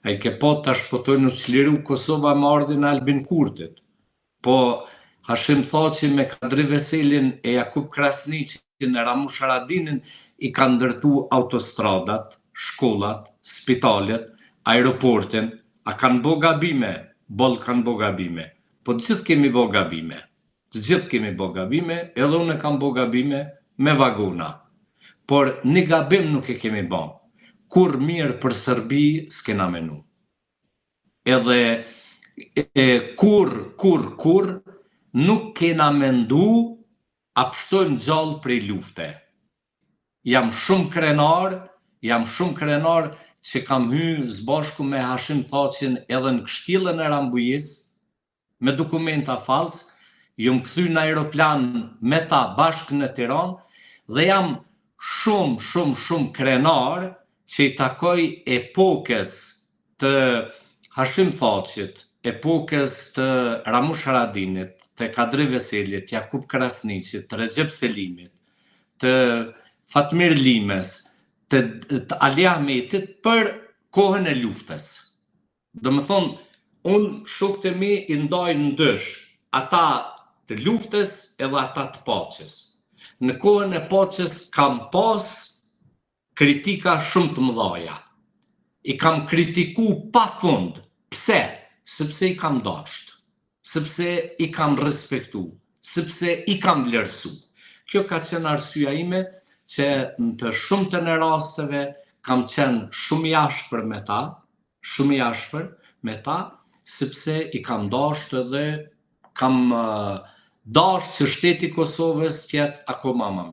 A i ke pa tash po thojnë u çliru Kosova me ardhjen e Albin Kurtit. Po Hashim Thaçi me Kadri Veselin e Jakup Krasniqin e Ramush Haradinin i kanë ndërtu autostradat, shkollat, spitalet, aeroportin, a kanë bo gabime? Boll kanë bo gabime. Po të gjithë kemi bo gabime. Të gjithë kemi bo gabime, edhe unë kam bo gabime me vagona. Por një gabim nuk e kemi bo. Kurrë mirë për Serbi s'kena menu. Edhe e, kurrë, kurrë, kurrë, nuk kena mendu a pshtojmë gjallë prej lufte. Jam shumë krenar, jam shumë krenar që kam hy s'bashku me Hashim Thaçin edhe në kështjellën e Rambujës, me dokumenta fals, jom kthy në aeroplan me ta bashkë në Tiranë dhe jam shumë, shumë, shumë krenar që i takoj epokës të Hashim Thaçit, epokës të Ramush Haradinit, të Kadri Veselit, Jakup Krasniqit, të Rexhep Selimit, të Fatmir Limës, të, të Ali Ahmetit për kohën e luftës. Domethënë, unë shokët e mi i ndaj në dysh, ata të luftës edhe ata të paqes. Në kohën e paqes kam pas kritika shumë të mëdhaja. I kam kritiku pa fund. Pse? Sepse i kam dasht. Sepse i kam respektu. Sepse i kam vlerësu. Kjo ka qenë arsyeja ime që në të shumtën e rasteve kam qenë shumë i ashpër me ta, shumë i ashpër me ta, sepse i kam dasht edhe kam dasht që shteti i Kosovës të jetë akoma më.